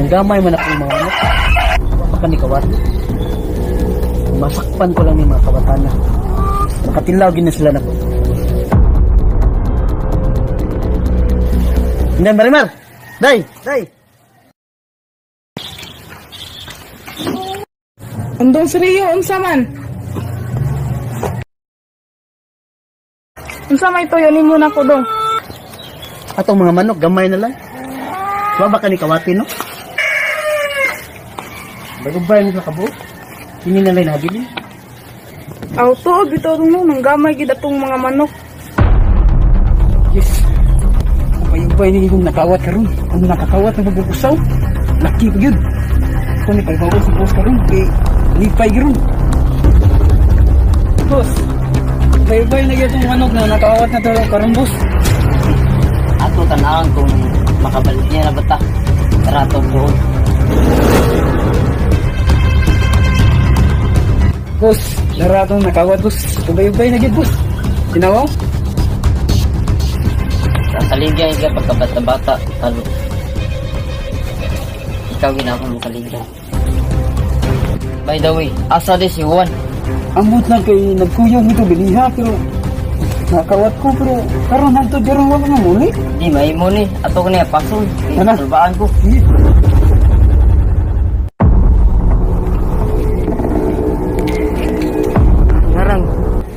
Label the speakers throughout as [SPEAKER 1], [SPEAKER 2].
[SPEAKER 1] Nang gamay man akong mga manok. Wa pa ka ni kawat. Masakpan ko lang ni mga kawatana. Makatilaw gid na sila nako. Inday Marimar! Day! Day!
[SPEAKER 2] Undong si Rio, unsa man? Unsa may tuyo ninyo nako dong?
[SPEAKER 1] Atong mga manok, gamay na lang. Wa ba ka ni kawati, no? Bagubay mo sa kabuok. Kini na lang nabili.
[SPEAKER 2] Aw, tuod bitaw dong no, nanggamay gid atong mga manok.
[SPEAKER 1] Yes. Upay-upay ni kong nakawat karon. Ang nakakawat na pagbubusaw. Laki pa gyud. Kung ni pagbawas sa boss karon, kay lipay gyud.
[SPEAKER 3] Boss, upay-upay na gyud itong manok na nakawat na to karon, boss.
[SPEAKER 4] Ato tanawon kung makabalik niya na bata. Tara atong buhon.
[SPEAKER 3] Boss, dara atong nakawat, boss. Upay-upay na gyud, boss. Tinawaw?
[SPEAKER 4] Sa kaligyan ka pagkabata-bata, talo. Ikaw ginakong makaligyan. By the way, asa di si Juan?
[SPEAKER 3] Ambot lang kay nagkuyog nito biliha pero nakawat ko pero karon hantod karon wala nga muli.
[SPEAKER 4] Di mahimo ni, ato ko niya pason.
[SPEAKER 3] Ano?
[SPEAKER 4] Tulbaan ko.
[SPEAKER 3] Sige.
[SPEAKER 4] Ngarang,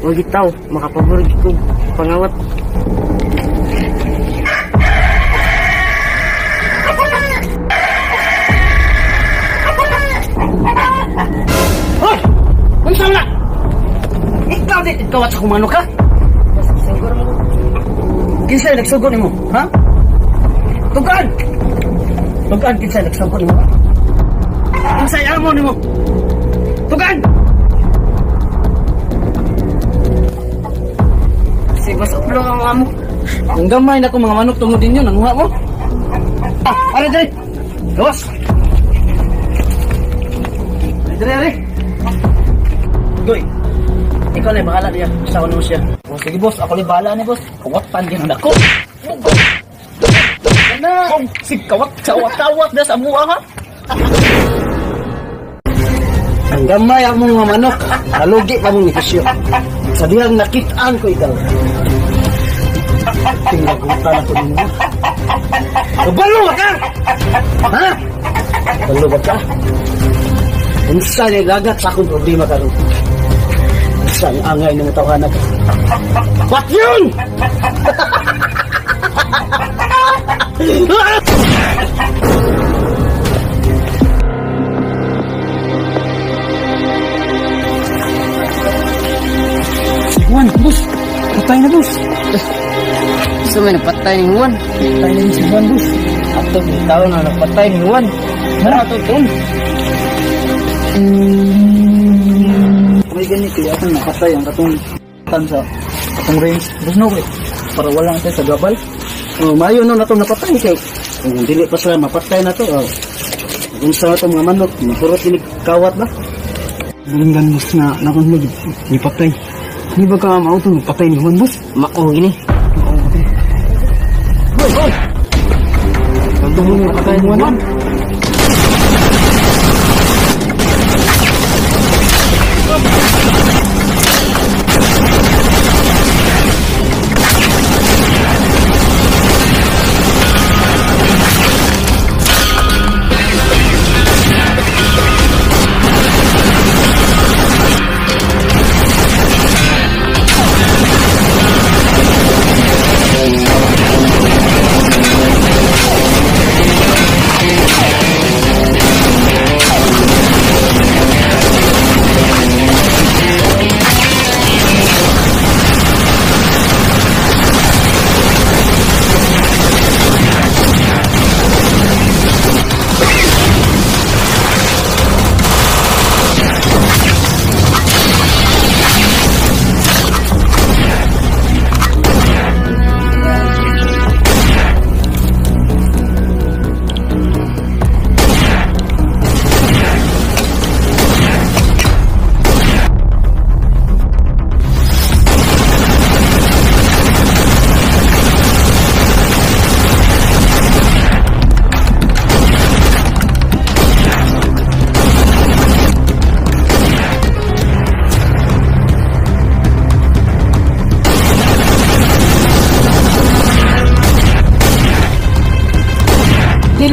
[SPEAKER 4] wag itaw, makapabor ko pangawat.
[SPEAKER 1] Hoy! Unsa man na? Ikaw di kawat sa kumano ka?
[SPEAKER 4] Siguro mo.
[SPEAKER 1] Kinsay nagsugo nimo, ha? Tugan! Tugan kinsay nagsugo nimo. Kinsay amo nimo? Tugan!
[SPEAKER 4] Si Boss Uplo ang amo.
[SPEAKER 3] Ang gamay na ko mga manok tungod ninyo, nanguha mo.
[SPEAKER 1] Ah, are dre. Gawas. Dre, are. Goy. Ikaw na bahala niya. Usawan mo siya.
[SPEAKER 3] O sige boss, ako ni bahala ni boss. Kawatan din ang dako.
[SPEAKER 1] Na,
[SPEAKER 3] Sig kawat, kawat-kawat na sa mua ha.
[SPEAKER 1] Ang gamay ang mga manok, nalugi pa mong negosyo. Sa dihang nakitaan ko ikaw. Tinglagutan ako ninyo. Kabalo ba ka? Ha? Kabalo ba ka? Unsa ni lagat sa akong problema karon? Unsa ang angay ng tawhana ka? What yun?
[SPEAKER 3] Si Juan, boss. Patay na, boss.
[SPEAKER 4] Gusto may napatay ni Juan.
[SPEAKER 3] Patay na si Juan, boss.
[SPEAKER 4] Ato bitaw na napatay ni Juan.
[SPEAKER 3] Tara ato doon. May ganito kaya akong napatay ang katong tan sa katong range. Boss no, kay para wala siya sa gabal.
[SPEAKER 1] Oh, maayo no na to napatay kay kung dili pa sila mapatay na to. Oh. Unsa na to mga manok, mapurot ini kawat ba?
[SPEAKER 3] Nalinggan boss na nakon mo gipatay. Di ba ka mao to patay ni Juan, boss?
[SPEAKER 4] Mao gini.
[SPEAKER 3] Mao patay.
[SPEAKER 1] Hoy, hoy.
[SPEAKER 3] Kanto mo patay ni Juan.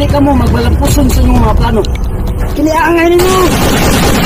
[SPEAKER 1] Dili ka mo magbalampuson sa inyong mga plano. Kini angay ninyo!